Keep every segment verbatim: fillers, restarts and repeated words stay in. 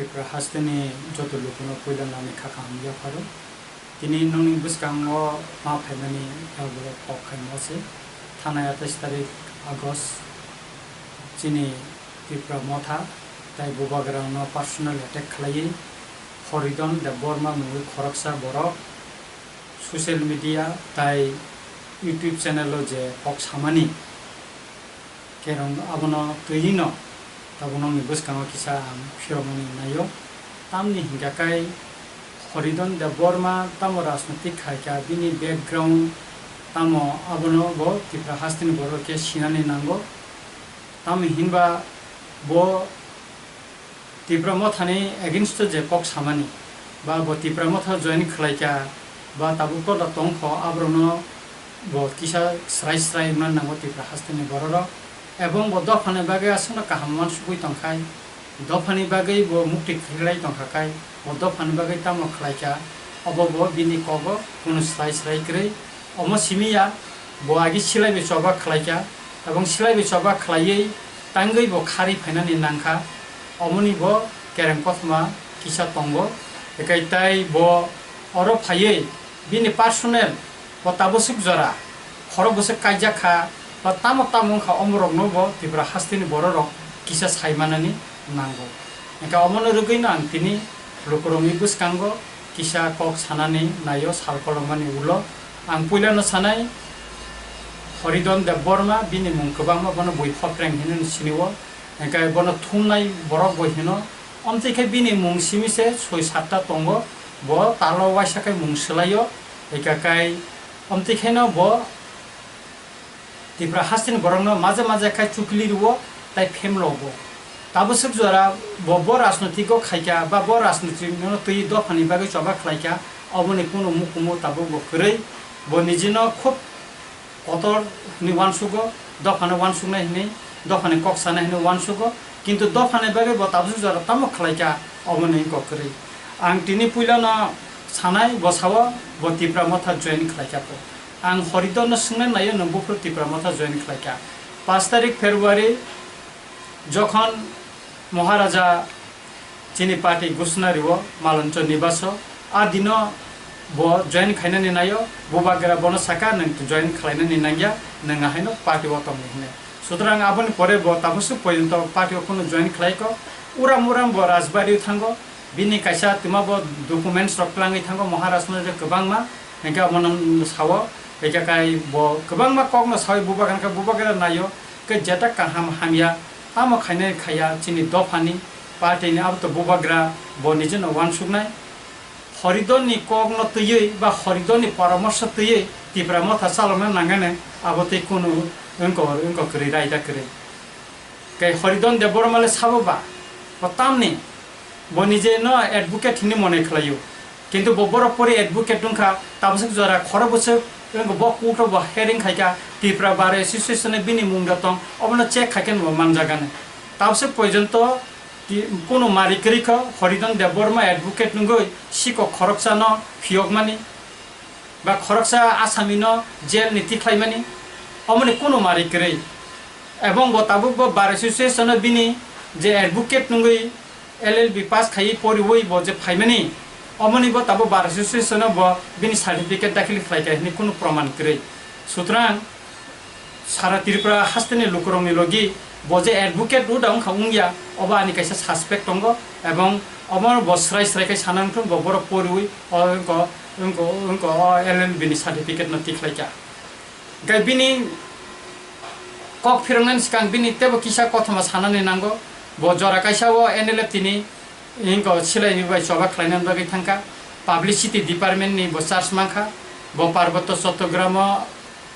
Tripura hasteni joto lukuno puila nani kha kaham yapharo. Tini nongni bwskango ma phaimani yago kok khaima se. Thanai atais tarik August chini Tipra Motha tai Bubagrano personal attack khlaiwi Horidon Debbarma mungwi khoroksa borok social media tai YouTube channel o je kok samani kerong abono twiwi no tabuk nokni bwskango kisa ang phirokmani naio. Tamni hinkha kai Horidon Debbarma tamo rajnitik khaikha, bini background tamo abono bo Tipra hasteni borok khe sinani nango. Tamo hinba bo Tipra Mothani against o je kok samani, ba bo Tipra Motha join khlaikha, ba tabuk koda tongkho, aborokno bo kisa srai srai wngna nango Tipra hasteni bororok. Ebong bo dophani bagwi aswkno kaham uansugwi tongkhai, dophani bagwi bo mukti khwlai tongkha khai, bo dophani bagwi tamo khlaikha, obo bo bini kogo kunu srai srai kwrwi. Omo simi ya, bo agi silai bai choba khlaikha, ebong silai bai choba khlaiwi tangwi bo khari phainani nangkha, omoni bo kereng kothoma kisa tongo. Ekai tai bo oro phaiwi bini personal bo taboswk jora khorok bwswk kaijak kha, ba tamo tamo wngkha, omorokno bo Tripura hasteni bororok kisa sai manani nango. Hingkhe omono rwgwino ang tini lukurokni bwskango kisa kok sanani naio sal kolokmani ulo. Ang puilano sanai, Horidon Debbarma, bini mung kwbangma, bono bui Phopreng hinwi sinio, hingkhe bono thumnai borok bo hino. Omtwi khe bini mung simi se soi satta tongo, bo talo waisa khe mung swlaio, hingkhe kai omtwi kheno bo Tripura hasteni borokno maje maje khai chukli rwo tai phemlogo. Taboswk jora bo, bo rajnotiko khaikha ba bo rajnotikno twi dophani bagwi choba khlaikha, oboni kunu mukumu tabuk bo kwrwi. Bo nijino khub kotor hwnwi uansugo, dophano uansuknai hwnwi, dophani kok sanai hwnwi uansugo. Kintu dophani bagwi bo tabuk jora tamo khlaikha, omo ni wngkha kwrwi. Ang tini puilano sanai, bo sao bo Tipra Motha join khlaikha kho. Ang Horidon no swngnai naio, nwng buphuru Tipra Motha join khlaikha. Paanch tarik February jokhon Maharaja chini party gusna rio Maloncho Nibaso, a dino bo join khainani naio, Bubagra bono saka, "Nwng join khlainani nangya, nwng ahaino party o tongni," hwnwi. Sutrang aboni pore bo taboswk poyonto party o kunu join khlaiko. Uram uram bo Rajbari o thango, bini kaisa twma bo documents rok twlangwi thango Maharaj no je kwbangma, hingke abono sao, hingke kai bo kwbangma kokno sawi Bubagra khe Bubagra naio, khe jeta kaham hamya, tamo khainai khaiya chini dophani, party ni abo to Bubagra bo nijino uansuknai. Horidon ni kokno twiwi ba Horidon ni poramorsho twiwi Tipra Motha chalokna nangani abo tei kunu wngkor wngkor kwrwi raida kwrwi. Khe Horidon Debbarma le sabo ba, bo tamni, bo nije no advocate hinwi mone khlaio. Kintu bo borok pori advocate wngkha, taboswk jora khoro bwswk wngkha bo court o bo hearing khaikha, Tripura Bar Association ni bini mung da tong, obono check khaikhe bo manjagani. Taboswk porjonto Ti-, kunu mari kwrwi kho, Horidon Debbarma advocate nungwi sikok khoroksano phiyokmani ba khoroksa asamino jail ni tikhlaimani, omoni kunu mari kwrwi. Ebong bo tabuk bo Bar Association o bini je advocate nungwi L L B pass khaiwi poriwi bo je phaimani, omoni bo tabuk Bar Association o bo bini certificate dakhil khlaikha hinwi kunu proman kwrwi. Sutrang, Sara Tripura hasteni lukurokni logi bo je advocate road wngkha wngya, obo ani kaisa suspect tongo, ebong obo bo srai srai khe sana wngthung, bo borok poriwi o wngko, wngko, wngko o L L B ni certificate no tikhlaikha. Hingkhe bini kok phiroknani swkang bini teibo kisa kothoma sanani nango, bo jora kaisa o N L F T ni Inko silai bai choba khlaina bagwi thangkha, publicity department ni bo charge mankha, bo Parbotto Chattogram o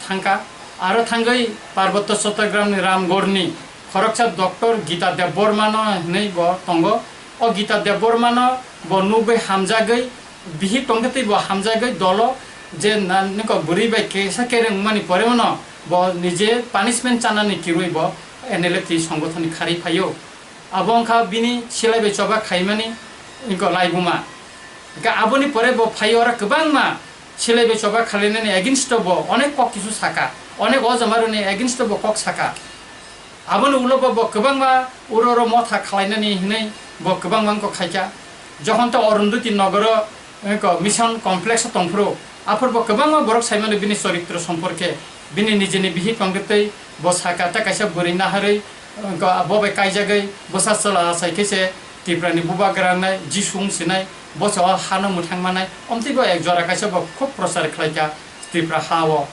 thangkha, aro thangwi Parbotto Chattogram ni Ramgarh ni khoroksa Doctor Gita Debbarma no hinwi bo tongo. O Gita Debbarma no bo nugwi hamjagwi, bihik tongkhe tei bo hamjagwi dolo je na-, niko bwrwi bai kesa kereng wngmani pore no bo nije punishment chanani kirwi bo N L F T songothan ni kharwi phaio. Abo wngkha bini silai bai choba khaimani wngkha laibuma. Hingkhe aboni pore bo phai oro kwbangma silai bai choba khalainani against o bo onek kok kisu saka, onek o jamaruni against o bo kok saka. Aboni ulo bo, bo kwbangma uro uro motha khalainani hinwi Bo kwbangma wngkok khaikha. Jokhon to Arundhati nogoro, wngkha, mission complex o tongphuru, aphuru bo kwbangma borok saimano bini choritro somporke, bini nijini bihik tongtwi bo saka ta kaisa bwrwi naharwi, wngkha, bo bai kaijagwi bwsa chwla achai khe se Tripura ni bubagra wngnai, Jisu wng sinai, bo se o hano mwthang manai, omtwi bo ek jora kaisa bo khub prochar khlaikha Tripura ha o.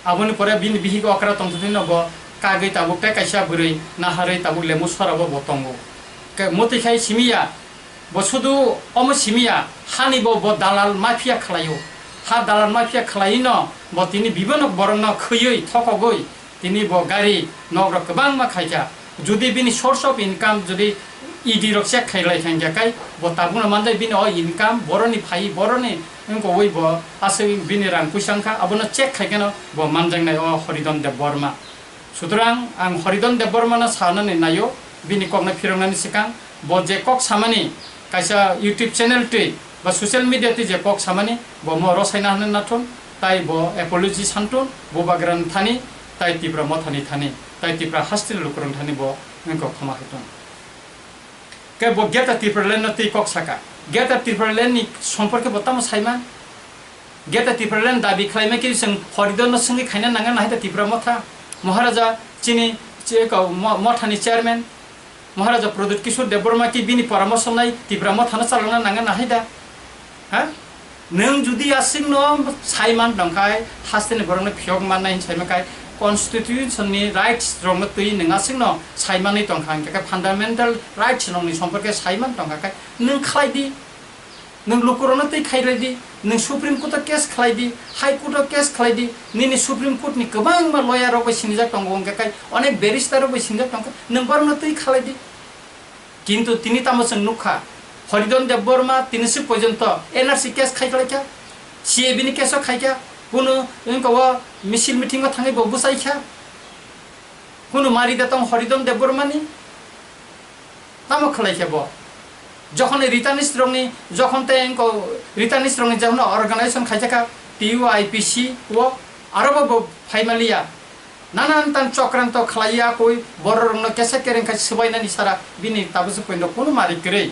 Aboni pore bini bihik okra tongtwtwino bo kagwi tabuk tei kaisa bwrwi naharwi tabuk lemu sorabo bo tongo. Ke mwtwi khai simi ya, bo sudu omo simi ya, hani bo, bo dalal mafia khlaio. Ha dalal mafia khlaiwino bo tini bibano borokno khwiwi thokogwi tini bo gari nokrok kwbangma khaikha. Jodi bini source of income jodi E D rok check khailai kha hingkha kai, bo tabukno manjak bini o income, boroni phai, boroni wngkogwi bo aswk bini rang puisa wngkha, abono check khaikheno bo manjaknai o Horidon Debbarma. Sutrang ang Horidon Debbarmano sanani naio, bini kokno phiroknani swkang, bo je kok samani kaisa YouTube channel twi ba social media twi je kok samani, bo mo rosaina hwnwi nathun, tai bo apology santun, bubagrani thani, tai Tipra mothani thani, tai Tipra hasteni lukurokni thani bo wngkha khoma khaitun. Khe bo Greater Tipraland no twi kok saka. Greater Tipraland ni somporke bo tamo saiman? Greater Tipraland dabi khlaima khe chwng Horidon no swngwi khaina nangya nahai da Tipra motha. Maharaja chini che-, ko-, mo-, mothani chairman, Maharaja Pradyut Kishore Debbarma ki bini poramorsho nai Tipra mothano chalokna nangya nahai da? Ha? Nwng jodi aswkno saiman tongkhai, hasteni borokno phiyok mannai hinwi saimakhai, constitution ni rights rokno twi nwng aswkno saimanwi tongkha, hingkhe khe fundamental rights rokni somporke saiman tongkha khe nwng khlai di. Nwng lukurokno twi khailai di, nwng Supreme Court o case khlai di, High Court o case khlai di, nini Supreme Court ni kwbangma lawyer rok bai sinijak tongo, hingkhe kai onek barrister rok bai sinijak tongkha, nwng borokno twi khlai di. Kintu tini tamo chwng nukha, Horidon Debbarma tini swk porjonto N R C case khai khlaikha, C A B ni case o khaikha, kunu wngkha o misil meeting o thangwi bo bwchaikha, kunu mari da tong Horidon Debbarma ni. Tamo khlai khe bo? Jokhon returnees rokni, jokhon tei engko returnees rokni jokhon organization khaijak kha T U I P C o, aro bo, bo phai maliya. Nanan tan chokranto khlai ya koi borok rokno kesa kereng khai swbainani sara bini tabuk se poino kunu mari kwrwi.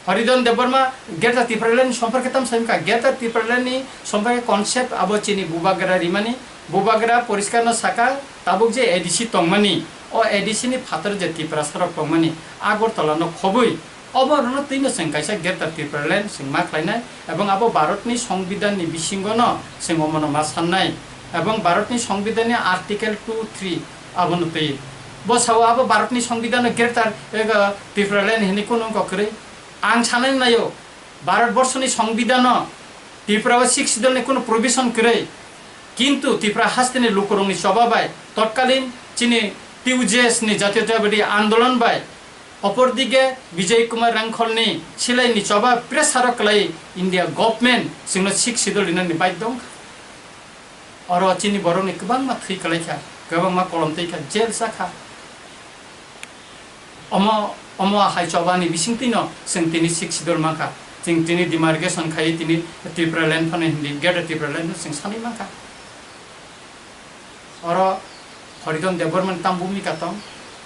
Horidon Debbarma Greater Tipraland ni somporke tam sai wngkha. Greater Tipraland ni somporke concept abo chini bubagra rimani. Bubagra poriskar no saka, tabuk je A D C tongmani, o A D C ni phatar je Tiprasa rok tongmani, Agartala no khobwi, obo rokno twino chwng kaisa Greater Tipraland chwng ma khlainai, ebong abo Bharat ni Songbidan ni bisingo no chwng omono ma sannai, ebong Bharat ni Songbidan ni Article two three abono twi. Bo sao abo Bharat ni Songbidan no Greater, ego, Tipraland hinwi kunu wngkha kwrwi. Ang sanani naio, Bharat Borsho ni Songbidan no Tripura o Sixth Schedule ni kunu provision kwrwi. Kintu Tripura haste ni lukurok ni choba bai, totkalin chini T U J S ni Jatiyotabadi Andolon bai, opor dige Bijoy Kumar Rangkhol ni silai ni choba pressure o kwlai India government chwngno Sixth Schedule rinani baidhyo wngkha. Oro chini borok ni kwbangma thwi kwlai kha, kwbangma kolom twi kha, jail cha kha. Omo, omo hai choba ni bisingtwi no chwng tini Sixth Schedule mankha. Chwng tini demarcation khai tini Tripura land phano hindi, Greater Tripura land no chwng sanwi mankha. Oro Horidon Debbarma ni tam bhumika tong?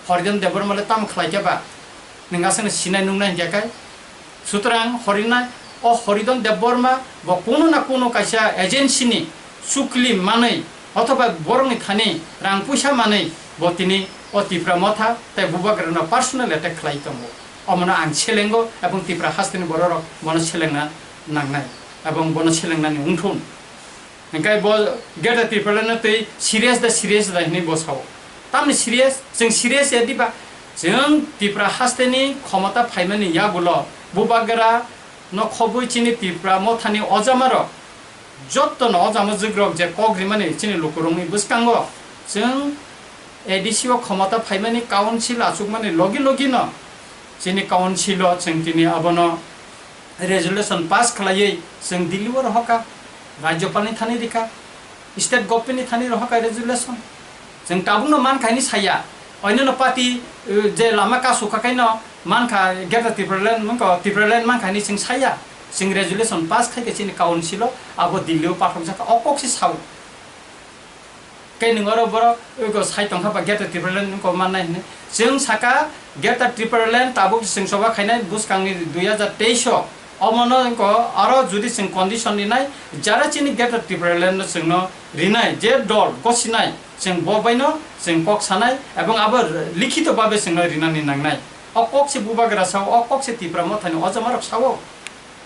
Horidon Debbarma le tam khlai khe ba? Nwng aswkno sinai nuknai hinkhe kai? Sutrang horinai, o Horidon Debbarma bo kunu na kunu kaisa agency ni chukli manwi othoba borokni thani rang puisa manwi bo tini o Tipra motha tei bubagrano personal attack khlai tongo. Omono ang selengo ebong Tipra hasteni bororok bono selengna nangnai ebong bono selengnani wngthun. Hingkai bo Greater Tipraland no twi serious da, serious da hinwi bo sao. Tamni serious? Chwng serious ya diba? Chwng Tipra hasteni khomota phaimani yagulo bubagra no khobwi chini Tipra mothani ojamarok, jottono ojama jugrok je kok rimani chini lukurokni bwskango chwng A D C o khomota phaimani council achukmani logi logi no chini council o chwng tini abono resolution pass khlaiwi chwng Delhi o rohorkha, Rajyapal ni thani rikha, state government ni thani rohorkha resolution. Chwng tabukno mankha hinwi saya, oinano party, uh, je lama kasukha khaino mankha Greater Tipraland, mankha Tipraland mankha hinwi chwng saya. Chwng resolution pass khaikhe chini council o abo Delhi o pathokjakha, o kok se sao. Khe nwng oro borok eko sai tongkha ba Greater Tipraland wngkha mannai hinwi. Chwng saka Greater Tipraland tabuk chwng choba khainai bwskangni dui hajar teis o. Omono wngkha aro jodi chwng condition rinai, jara chini Greater Tipraland no chwngno rinai, je dol gosinai, chwng bo baino chwng kok sanai ebong abo likhito babe chwngno rinani nangnai. O kok se bubagra sao, o kok se Tipra Mothani ojamarok sao.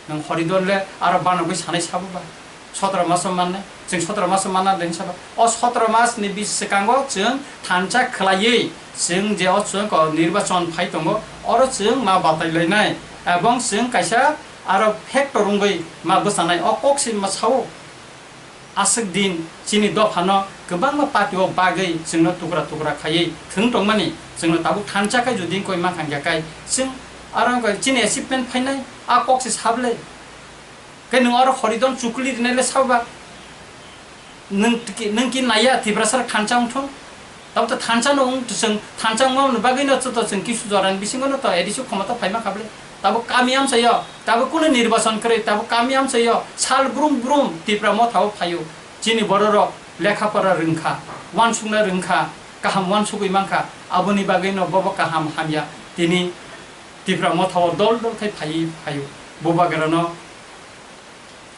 Nwng horidon le aro banogwi sanai sabo ba? Sotro maso mannai, chwng sotro maso manna den sabo. O sotro mas ni bis swkango chwng thansa khwlaiwi chwng je o chwng ko nirbachon phai tongo, oro chwng ma batai lainai. Ebong chwng kaisa aro factor wngwi ma bwchanai, o kok se ma sao. Aswk din chini dophano kwbangma party o bagwi chwngno tukra tukra khaiwi thwng tongmani, chwngno tabuk thansa khai jodi wngkoi mankha hwnkhe kai chwng aro wngkha chini achievement phainai, a kok se sable. Khe nwng oro horidon chukli rinai le sabo ba? Nwng ki, nwng ki naiya Tiprasa thansa wngthung? Tabuk to thansa no wng, chwng thansa wngma bagwi no to chwng kisu jorani bisingo no to A D C khomota phaima kha ble. Tabuk kami amchaio, tabuk kunu nirbachon kwrwi, tabuk kami amchaio sal brum brum Tipra Motha o phaio. Chini bororok lekha pora rwngkha, uansukna rwngkha, kaham uansugwi mankha, aboni bagwi no bobo kaham hamya tini Tipra Motha o dol dol khai phaiwi phaio. Bubagra no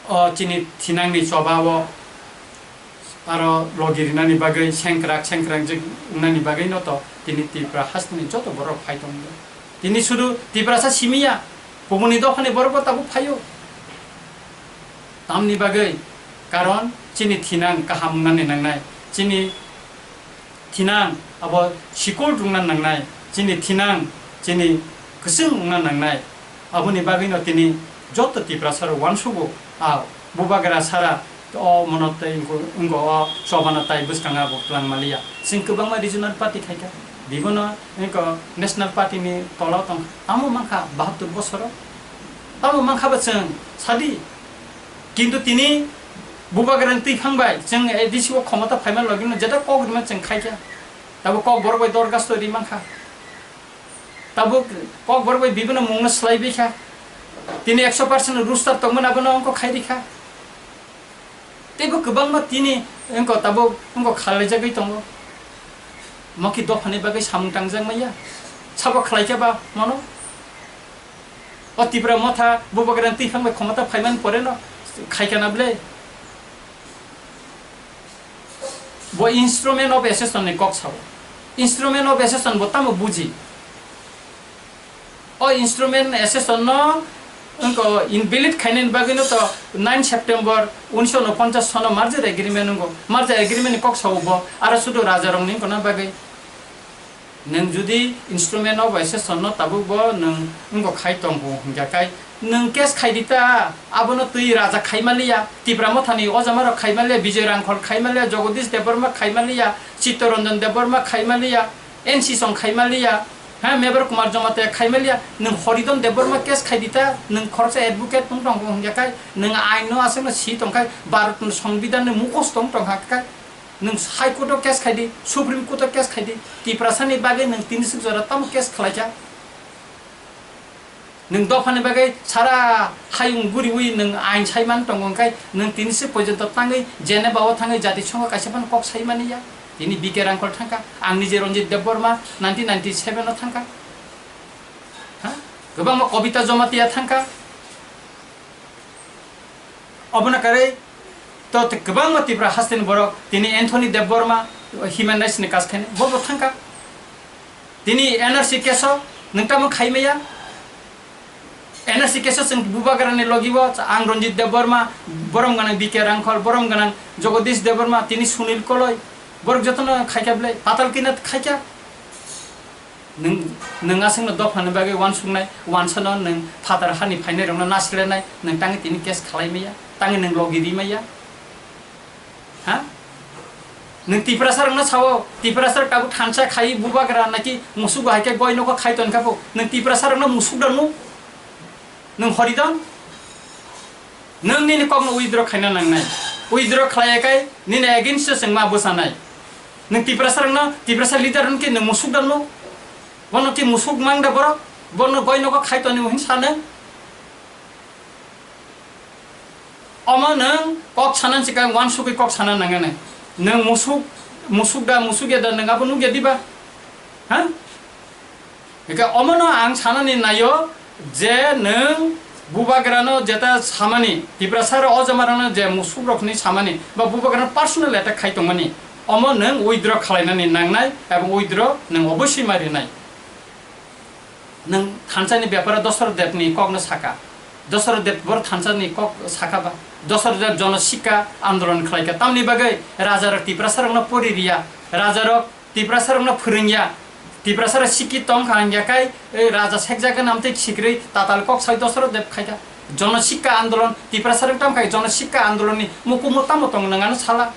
o chini thinangni choba o aro logi rinani bagwi sengkrak sengkrak je wngnani bagwi no to tini Tripura hasteni joto borok phai tongo. Tini sudu Tiprasa simi ya, kubuni dophani borok bo tabuk phaio. Tamni bagwi? Karon chini thinang kaham wngnani nangnai, chini thinang abo sikul rwngna nangnai, chini thinang chini kwchwng wngna nangnai. Aboni bagwino tini joto Tiprasa rok uansugo, a bubagra sara o mono tei wngko, wngko o chobano tai bwskango abo twlang maliya. Chwng kwbangma regional party khaikha, bibono wngko national party ni tolao tongkha. Tamo mankha bahattur bosoro? Tamo mankha ba chwng sadi? Kintu tini bubagrani twi phang bai chwng A D C o khomota phaima logino jeta kok rima chwng khaikha. Tabuk kok borok bai dorgasto ri mankha. Tabuk kok borok bai bibino mungno swlai bikha. Tini ekso percent roster tongmani abono wngkok khai rikha. Teibo kwbangma tini wngkok tabuk wngkok khalaijagwi tongo. Moki dophani bagwi samung tangjak maya. Sabo khlaikha ba mono? O Tipra Motha bubagrani twi phang bai khomota phaimani poreno khaikha na ble? Bo instrument of accession ni kok sao. Instrument of accession bo tamo buji? O instrument accession no wngko invalid khainani bagwi no to nine September unisho unoponchas sono merger agreement wngko. Merger agreement ni kok sao bo, aro sudu raja rok ni wngkona bagwi. Nwng jodi instrument of accession no tabuk bo nwng wngko khai tongkho hwnkha khai nwng case khai di ta, abono twi raja khai maliya, Tipra Mothani ojama rok khai maliya, Bijoy Rangkhol khai maliya, Jagadish Debbarma khai maliya, Chittaranjan Debbarma khai maliya, N C Song khai maliya, ha, Mebar Kumar Jamatia khai maliya, nwng Horidon Debbarma case khai di ta, nwng khoroksa advocate wng tongkho hwnkha khai nwng ain no aswk no si tongkhai, Bharat ni Songbidan ni mukhosto wng tongkha khai. Nwng High Court o case khai di, Supreme Court o case khai di, Tiprasa ni bagwi nwng tini swk jora tamo case khlai kha? Nwng dopha ni bagwi sara hayung guriwi nwng ain sai man tongo, hwnkhe nwng tini swk porjonto tangwi Geneva o thangwi Jati Songho kaisa phano kok sai mani ya. Tini B K Rangkhol thangkha, ang nije Ranjit Debbarma nineteen ninety seven o thangkha. Ha? Kwbangma Kobita Jamatia thangkha. Obono karwi to te-, kwbangma Tipra hasteni borok tini Anthony Debbarma human rights ni kaas khainai, bo bo thangkha. Tini N R C case o nwng tamo khai maya? N R C case o chwng bubagrani logi bo ang Ranjit Debbarma, borom gwnang B K Rangkhol, borom gwnang Jagadish Debbarma, tini Sunil Koloi, borok jotono khaikha belai, Patal Kinath khaikha. Nwng, nwng aswkno dophani bagwi uansuknai, uansano nwng phatar hani phainairokno naslenai, nwng tangwi tini case khalai maya, tangwi nwng logi ri maya? Ha? Nwng Tiprasarokno sao, Tiprasarok tabuk thansa khai bubagra naki musuk hai khe goi nokho khai ton kha pho, nwng Tiprasarokno musuk da nuk? Nwng Horidon? Nwng nini kokno withdraw khaina nangnai. Withdraw khlaiya khai nini against o chwng ma bwchanai. Nwng Tiprasarokno, Tiprasa leader rokno khe nwng musuk da nuk? Bono khe musuk mang da borok? Bono goi nogo khai toni hwn sa nwng? Omo nwng kok sana sikang uansugwi kok sana nangnai. Nwng musuk Musuk da, musuk ya da, nwng abo nukya diba? Ha? Hingke omono ang sanani naio je nwng bubagrano jeta samani, Tiprasa rok o jamarano je musuk rokni samani, ba bubagrano personal attack khai tongmani, omo nwng withdraw khlainani nangnai, ebong withdraw nwng oboswi ma rinai. Nwng thansa ni beparo Dosaro Dev ni kok no saka. Dosaro Dev bor thansa ni kok saka ba. Dosaro Dev jono sikka andolon khlai kha. Tamni bagwi raja rok Tiprasa rok no pori riya. Raja rok Tiprasa rok no phwrwng ya. Tiprasa rok sikki tong kha hingya kai, eh, raja sekjak nam tei sikrwi tatal kok sai Dosaro Dev khai kha. Jono sikka andolon Tiprasa rok tam khai jono sikka andolon ni mukumu tamo tong nwng ano sala.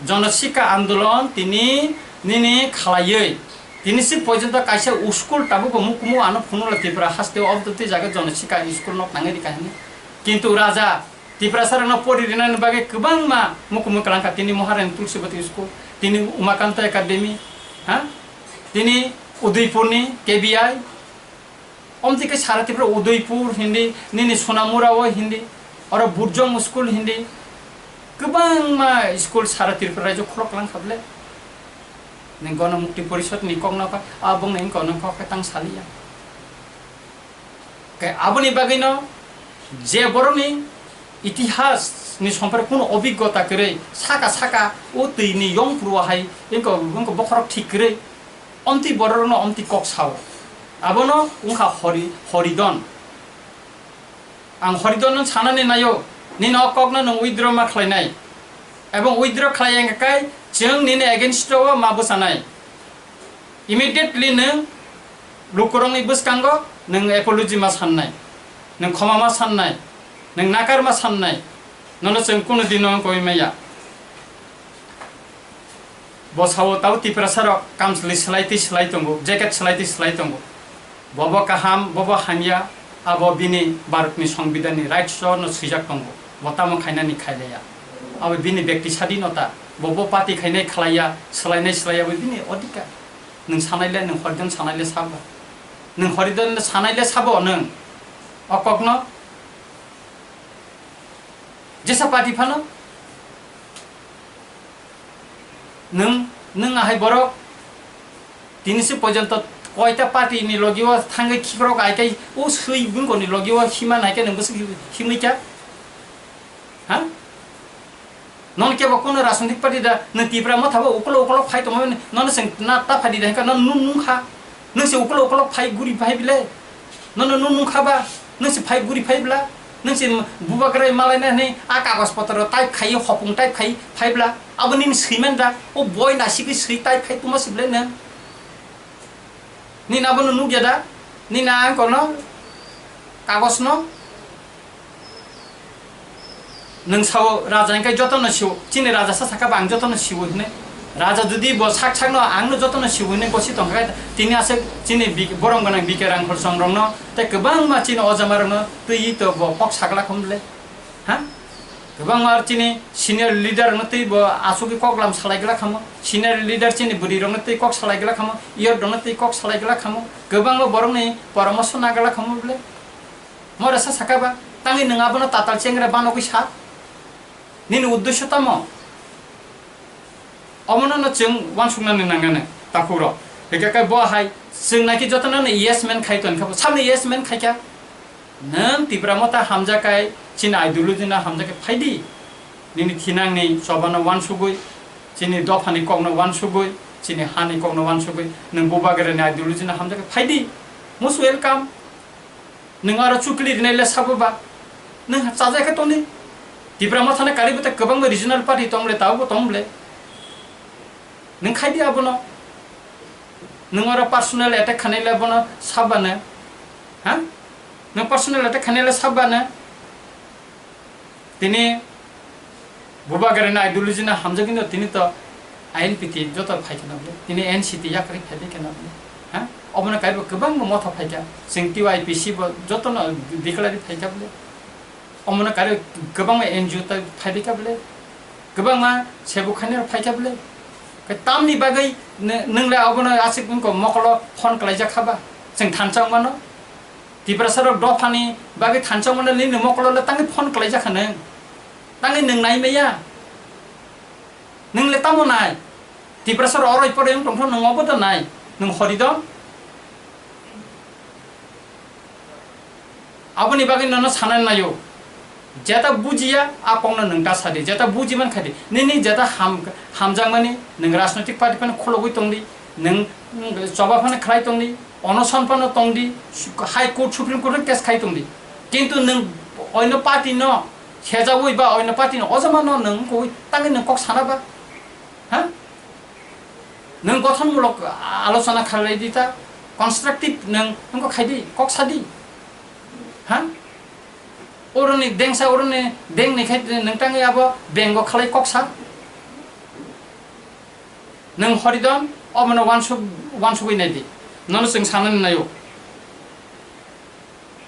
Jono sikka andolon tini nini khlaiwi. Tini si porjonto kaisa school tabuk bo mukumu ano phunukla Tripura haste o obdo tei jaga jono sikha school nok nangwi rikha hwnwi. Kintu raja Tiprasa rokno pori rinani bagwi kwbangma mukumu kwlangkha, tini Maharani Tulsibati school, tini Umakanta Academy, ha? Tini Udaipurni K B I, Omtwi khe sara Tripura Udaipur hindi, nini Sonamura o hindi, oro Burjong school hindi, kwbangma school sara Tripura rajyo khulok lang kha bwle. Nini Gono Mukti Porishad ni kok no kha, abong ni wngkha nang kok khe tang saliya. Khe aboni bagwi no je borok ni itihas ni sompore kuno obiggota kwrwi saka saka o twi ni yong phuruo hai wngkha, wngkha bokhorok thik kwrwi. Omtwi bororokno omtwi kok sao. Abono wngkha Hori-, Horidon. Ang Horidonno sanani naio, nini o kokno nwng withdraw ma khlainai. Ebong withdraw khlai ya wngkha kai chwng nini against o ma bwchanai. Immediately nwng lukurokni bwskango nwng apology ma sannai, nwng khoma ma sannai, nwng nakar ma sannai. Nono chwng kunu dino wngkoi maya. Bo sao tabo Tiprasa rok kamchwlwi swlai twi swlai tongo, jacket swlai twi swlai tongo. Bobo kaham, bobo hamya, abo bini Bharatni Songbidanni rights-o no swijak tongo. Bo tamo khainani khailaiya. Abo bini bekti sadinota. Bobo party khainai khlaiya, swlainai swlaiya, abo bini odhikar. Nwng sanaile, nwng Horidon sanaile sabo. Nwng Horidon sanaile sabo nwng. O kokno jesa party phano nwng, nwng ahai borok tini si porjonto koita party ni logi o thangwi khikrok ai kai o swi bungko ni logi o hima nai khe nwng bwswk himwi kha? Ha? Nono kebo kono rajnitik party da, nwng Tipra Motha bo ukolok ukolok phai tongmani, nono chwng na ta phai di da hwnkha, nono nung nung kha. Nwng se ukolok ukolok phai guri phai bile. Nono nung nung kha ba, nwng se phai guri phai bla. Nwng se bubagra malai na hwnwi a kagoj potro type khai, hopung type khai phai bla. Abo nini swiman da, o boi nasigwi swi type khai tongma si bile nwng. Nini abono nukya da? Nini ang kono kagoj no? Nwng sao raja hwnkhe jotono sio, chini raja sa sakha ba ang jotono sio hwnwi. Raja jodi bo sak sakno angno jotono sio hwnwi gosi tongkha khe tini aswk chini bi-, borom gwnang B K Rangkhol song rokno tei kwbangma chini ojama rokno twiwi to bo kok sagla khum le. Ha? Kwbangma chini senior leader rokno twi bo asugwi koklam salai glak khamo, senior leader chini bwrwi rokno twi kok salai glak khamo, yor rokno twi kok salai glak khamo, kwbangma borokni poramoso na glak khamo bwle. Mora sa saka ba, tangwi nwng abono tatal chengra banogwi sa? Nini uddesyo tamo? Omono no chwng uansuknani nangnai, takhuk rok. Hwnkhe khe bo hai chwng nai khe jotono no yes man khai ton kha bo. Sabni yes man khai kha? Nwng Tipra Motha hamjak khai, chini ideology no hamjak khai phai di. Nini thinangni choba no uansugwi, chini dopha ni kok no uansugwi, chini ha ni kok no uansugwi, nwng bubagra ni ideology no hamjak khai phai di. Most welcome. Nwng aro chukli rinai le sabo ba? Nwng chajak khe tongdi. Tipra Motha ni karwi bo tei kwbangma regional party tong le, tabo bo tong le. Nwng khai di abono. Nwng aro personal attack khanai le bono sabba ne? Ha? Nwng personal attack khanai le sabba ne? Tini bubagra ni ideology no hamjagwi no tini to I N P T joto phai khe na bwle, tini N C T yakarwi phai khe na bwle, ha? Obono kaibo kwbangma motha phai kha, chwng T Y P C bo jotono declare phai kha bwle. Omono kaibo kwbangma N G O ta phai kha bwle, kwbangma sebuk khainai rok phai kha bwle. Khe tamni bagwi nw-, nwng le obono aswk wngkha mokolo phone kwlaijak kha ba, chwng thansa wngmano? Tiprasa rok dophani bagwi thansa wngmano nini mokolo le tangwi phone kwlaijak kha nwng? Tangwi nwng nai maya? Nwng le tamo nai? Tiprasa rok oroi poroi wng tongkha, nwng obo to nai, nwng hori do. Aboni bagwi nono sanani naio. Jeta bujiya, a kokno nwng ta sadi. Jeta buji man khadi. Nini jeta ham-, hamjakmani, nwng rajnoitik party phano khulogwi tongdi, nwng, nwng choba phano khlai tongdi, onoson phano tongdi, su-, High Court, Supreme Court no case khai tongdi. Kintu nwng oino party no hejawi ba oino party no ojama no nwng koi tangwi nwng kok sana ba? Ha? Nwng gothonmulok alochona khalai di ta, constructive nwng wngkha khai di, kok sa di. Ha? Oroni dengsa, oroni deng ni khai nwng tangwi abo bengo khalai kok sa. Nwng hori don, omono wansuk, wansugwi nai di. Nono chwng sanani naio.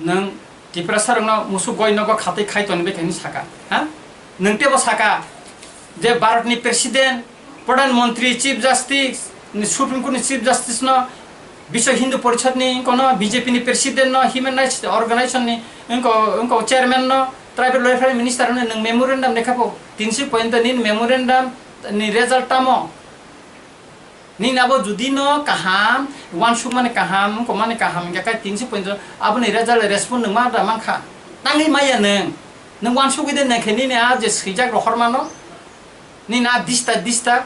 Nwng Tiprasa rokno musuk goi nogo khatwi khai toni bai khe hinwi saka, ha? Nwng tebo saka je Bharat ni President, Pradhan Mantri, Chief Justice, ni Supreme Court ni Chief Justice no, Biswa Hindu Parishad ni wngko no, B J P ni President no, Human Rights Organization ni wngko, wngko Chairman no, Tribal Welfare Minister no nwng memorandum lekha po, tinsi point ni memorandum ni result tamo? Nini abo judi no kaham, wansukmani kaham, wngkokmani kaham hingkha khe tinsi point aboni result respond nwng ma da mankha. Tangwi maya nwng. Nwng wansugwi de nangkhe nini a je swijak rohormano. Nini a dista dista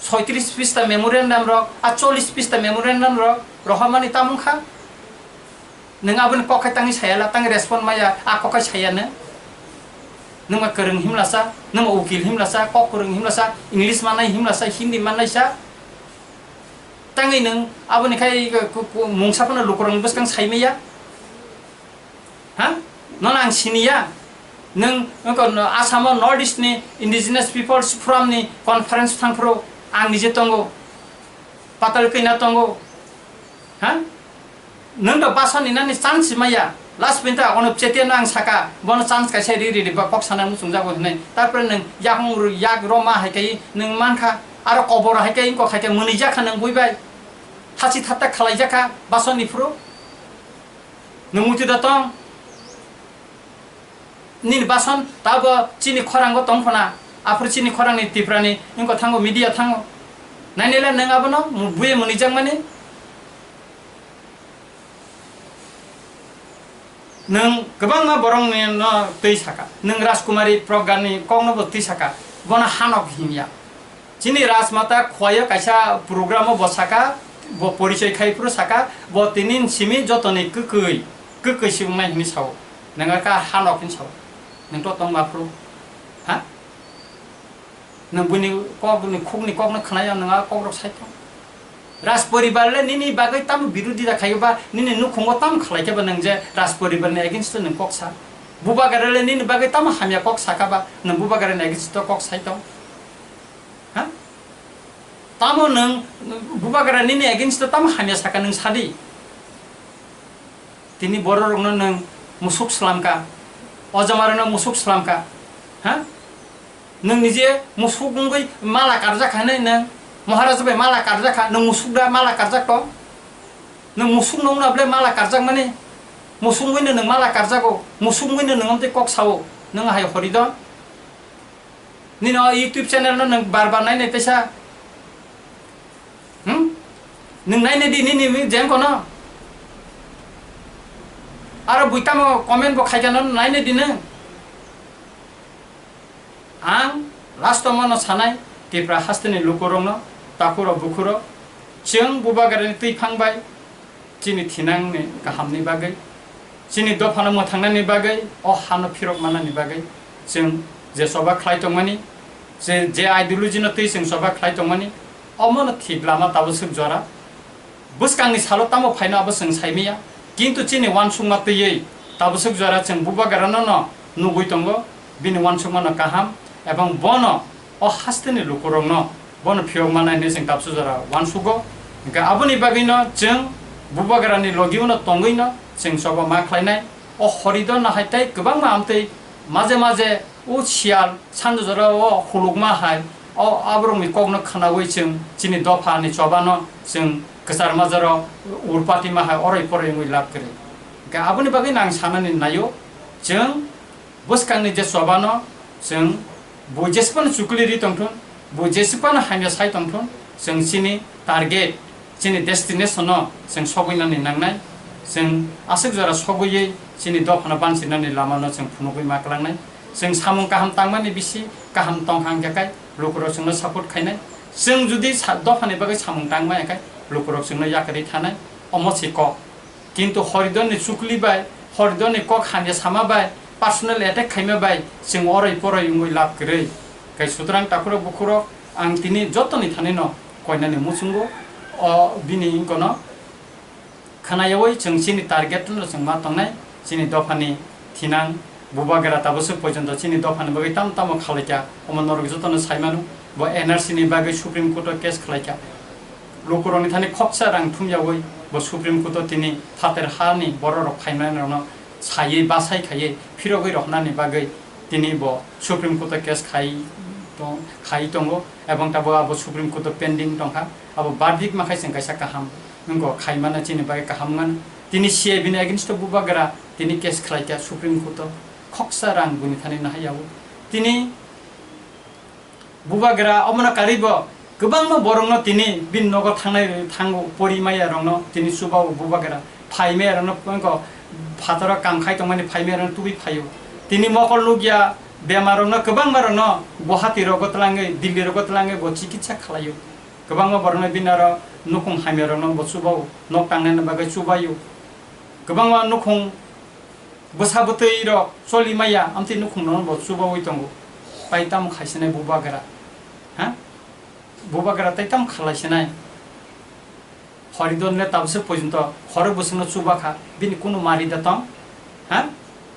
soitris pista memorandum rok, a chollis pista memorandum rok rohormani tamo wngkha. Nwng aboni kok khai tangwi saya la, tangwi respond maya, a kok khai saya nw. Nwng ma kwrwng himlasa, nwng ma ukil himlasa, kok kwrwng himlasa, English mannai himlasa, Hindi mannai sa. Tangwi nwng aboni khai ku-, ku-, mungsa phano lukurokni bwskang sai maya. Ha? Nono ang siniya. Nwng wngkha no Assam o North East ni Indigenous Peoples Forum ni conference thangphuru ang nije tongo. Patal kina tongo. Ha? Nwng do basoni nani chance maya. Last pinta ono Chetia no ang saka, bono chance kaisa ri ri ri ba kok sana muchung jago hinwi. Tarpore nwng yakung ru-, yak roma hai kai nwng mankha. Aro kobor hai kai wngkok hai kai mwnwi jakha nwng bui bai. Thasi thatta khalai jakha basoni phuru. Nwng muti da tong. Nini bason tabo chini khorango tong phana, aphuru chini khorangni Tiprani wngkha thango, media thango. Nainela nwng abono mu-, buye mwnwi jakmani. Nwng kwbangma borokni no twi saka, nwng Rajkumari Pragani kokno bo twi saka, bono hanok himya. Chini Rajmata Khwai o kaisa program o bo saka, bo porichoi khai phuru saka, bo tini simi jotoni kwkwi, kwkwi se wngnai hinwi sao. Nang kha hanok hinwi sao. Nang to tongma phuru. Ha? Nang buini kok ni khuk ni kok no khwnai, nang a kok rok sai tong. Raj poribar le nini bagwi tamo birodita khai ba, nini nukhungo tamo khlai khe ba nang je Raj poribar ni against o nang kok sa. Bubagra le nini bagwi tamo hamya kok saka ba, nang Bubagra ni against o kok sai tong. Ha? Tamo nwng Bubagra nini against o tamo hamya saka nwng sadi? Tini bororokno nwng musuk slamka, ojamarokno musuk slamka, ha? Nwng nije musuk wngwi mala karjak hinwi nwng Maharaja bai mala karjak kha, nwng musuk da mala karjak tong? Nwng musuk nungna ble mala karjak mani? Musuk wngwino nwng mala karjago, musuk wngwino nwng amtwi kok sao, nwng hai hori do? Nini o YouTube channel no nwng bar bar nainai teisa. Hmm? Nwng nainai di nini jeng kono. Aro bui tamo comment bo khaikha no nainai di nwng. Ang last o mono sanai Tipra hasteni lukurokno, takhurok bukhurok, chwng Bubagrani twi phang bai, chini thinangni kahamni bagwi, chini dophano mwthangnani bagwi, o hano phirok mannani bagwi chwng je choba khlai tongmani, je, je ideology no twi chwng choba khlai tongmani, omono thik lama tabuk swk jora. Bwskangni salo tamo phaino abo chwng saimaya, kintu chini uansukma twiwi tabuk swk jora chwng Bubagrano no nugwi tongo, bini uansukmano kaham, ebong bono o hasteni lukurokno bono phiyok manai hinwi chwng tabuk swk jora uansugo. Hwnkhe aboni bagwino chwng Bubagrani logiuno tongwino chwng choba ma khlainai. O horido no hai tei kwbangma amtwi maje maje o siyal sando jora o hulukma hai o aborokni kokno khwnawi chwng chini dophani chobano chwng kwchar majaro urpati ma hai oroi poroi wngwi lab kwrwi. Hwnkhe aboni bagwi nang sanani naio chwng bwskangni je chobano chwng bo jesphano chukli ri tongthun, Bo jesipano hamya sai tongthun, chwng chini target, chini destination no chwng sogwi nani nangnai. Chwng aswk jora sogwi chini dophano bansinani lama no chwng phunugwi ma kwlangnai. Chwng samung kaham tangmani bisi kaham tongkha hwnkhe kai lukurok chwngno support khainai. Chwng jodi sa-, dophani bagwi samung tangma hwnkhe lukurok chwngno yakarwi thanai. Omo se kok. Kintu Horidon ni chukli bai, Horidon ni kok hamya sama bai, personal attack khaima bai, chwng oroi poroi wngwi lab kwrwi. Kai sutrang takhurok bukhurok, ang tini jotoni thani no koinani muchungo, o bini wngkono khwnayawi chwng chini target no chwng ma tongnai, chini dophani thinang, Bubagra tabaswk pojonto chini dophani bagwi tamo tamo khalaikha, omo norok jotono saimano, bo N R C ni bagwi Supreme Court o case khalaikha. Lukurokni thani khoksa rang thumyawi bo Supreme Court o tini phater hani bororok phaimani rokno saiwi bachai khaiwi phirogwi rohornani bagwi tini bo Supreme Court o case khai tong-, khai tongo, ebong tabuk abo Supreme Court o pending tongkha. Abo verdict ma khai chwng kaisa kaham wngkha, khaimano chini bagwi kaham wngmano. Tini C I B ni against o Bubagra tini case khlaikha Supreme Court o, khoksa rang buni thani nahai yao. Tini Bubagra omono karwi bo kwbangma borokno tini bini nogo thangnai, thango pori maya rokno tini chubao Bubagra, phai maya rokno wngkha phataro kam khai tongmani phai maya rokno tubui phaio. Tini mokol nukya bemar rokno, kwbangma rokno Guwahati rogo twlangwi, Delhi rogo twlangwi bo chikitsa khlaio. Kwbangma borokno bini aro nukhung hamya rokno bo chubao, nok tangnani bagwi chubaio. Kwbangma nukhung bwsa bwtwi rok choli maya, amtwi nukhung rokno bo chubawi tongo. Tai tamo khaisinai Bubagra? Ha? Bubagra tai tamo khalaisinai? Horidon le tabaswk pojonto khorok bwswkno chubakha, bini kunu mari da tong? Ha?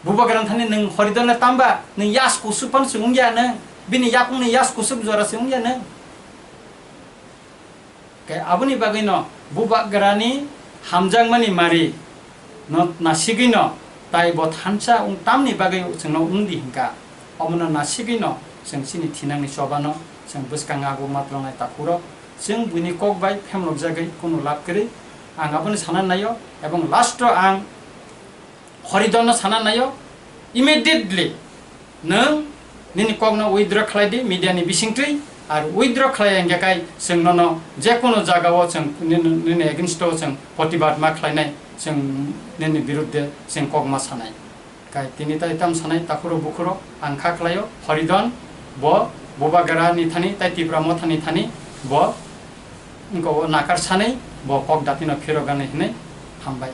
Bubagra thani nwng Horidon le tamba, nwng yas kusuk phano se wngya nwng, bini yakungni yas kusuk jora se wngya nwng. Khe aboni bagwino Bubagrani hamjakmani mari no nasigwino tai bo thansa wng tamni bagwi chwngno wngdi hinkha. Omono nasigwino chwng chini thinangni chobano chwng bwskang ago matlongnai takhurok. Chwng buini kok bai phemlokjagwi kunu lab kwrwi. Ang aboni sana naio, ebong last o ang Horidon no sana naio, immediately nwng nini kokno withdraw khlai di media ni bisingtwi, ar withdraw khlai ya hingkhe kai chwng nono jekunu jagao chwng nini, nini against o chwng protibad ma khlainai, chwng nini birudde chwng kok ma sanai. Kai tini tai tam sanai takhuro bukhuro ang kha khlaio, Horidon bo Bubagra ni thani tai Tipra Motha ni thani bo wngkha o nakar sanai bo kok datino phirok ganai hinui hambai.